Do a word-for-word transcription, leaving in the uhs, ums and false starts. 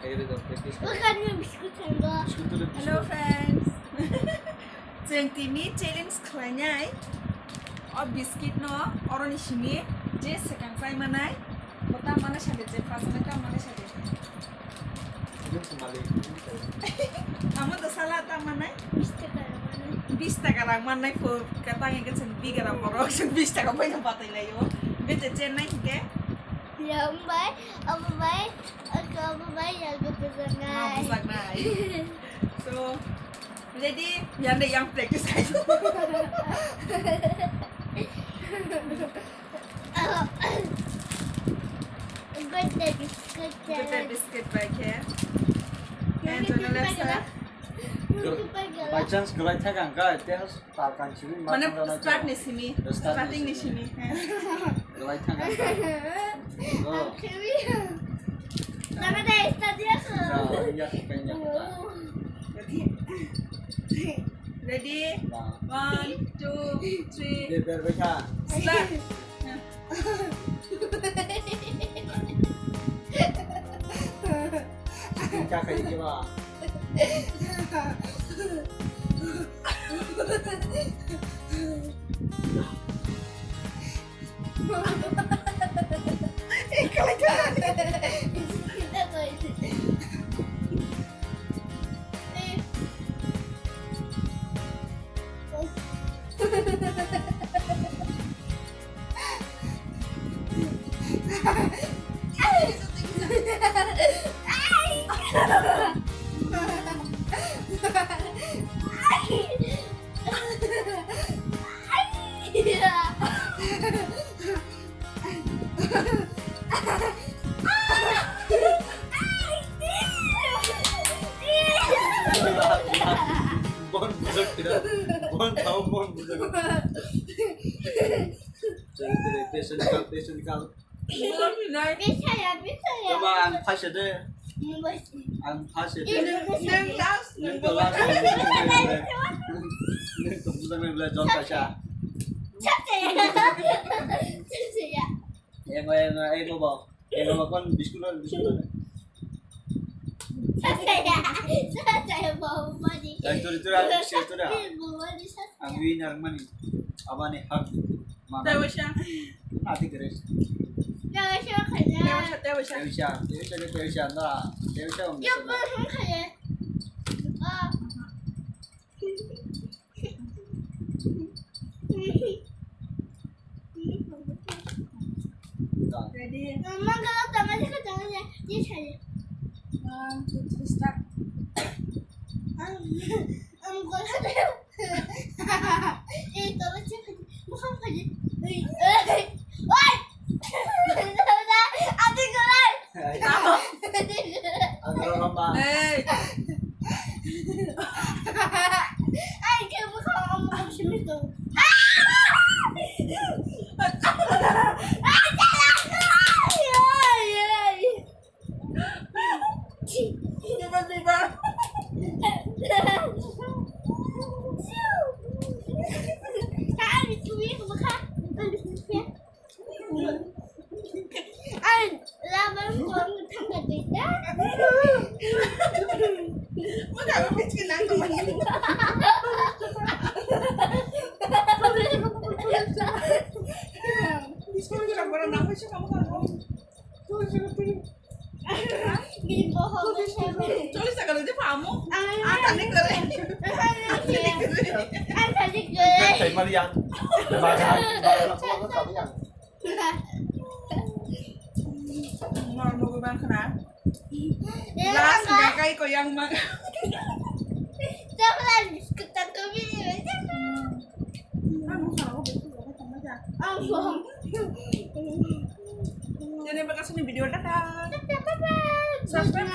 Look at me, biscuit and go. Hello friends. Chwng tini challenge khlainai. O biscuit no oroni simi je swkang chai manai. Bo ta manai sade je first na ta manai sade. Amo to sala ta manai. Bis taka rang manai pho ka tangi ka chwng biga rang borok chwng bis taka bai ka batai lai o. Bete chennai ke. Ya, bye. Bye. Bye, ya, go bujaknai. Ah, bujaknai. So, ready? Yande yang practice kai. Good day, biscuit. Good day, biscuit by care. And to the left side. By chance, galai thak ang kai, te has. Mane start ni simi, starting ni simi. Galai thang ang. Go. Nana dai start ya. Ready? One, two, three. Start. Chicken cha khai di ba. Bon bujak tidak. Bon tahu bon bujak. Jadi tidak, passion kal, passion kal. Bisa ya, bisa ya. Coba ang pas ya deh. Ang pas ya deh. Ini last, nang last. Nang bujak nang bela John Pasha. Caca ya. Caca ya. Yang yang yang mau bawa. Yang mau kon biscuit lah, biscuit lah. Caca ya. Caca ya, mau mani. Yang turi turi, biscuit turi. Mau mani, caca. Ang winner mani. Abani hak. Mana? Tewasa. Ati keres. Tewasa kaya. Tewasa, tewasa. Tewasa, tewasa, tewasa, tewasa, na. Tewasa, om. Ya, tewasa. Apa hang kaya? Ah. Ready? Mama, kalau tak ada, kita jangan ya. Dia saya. One, two, three, start. Ang, ang, ang, Eh, tolong cek aja. Bukan aja. Eh, eh. Woi! Adik gue, woi! Agak lama. Hei. Ay, kamu kalau ngomong sini tuh. Ah! Ah, jangan. Ay, ay, ay. Choli sakalo de pamo. Ang tani kore. Ang tani kore. Ang tani kore. Kay Marian. Baga, baga na ko ka Marian. Mar mo ko bang khana. Last ga kai ko yang ma. Chocolate biscuit ta to bi. Ang mo khana ko betu ko tama ja. Ang mo. Jene bakasini video ta ta. Subscribe.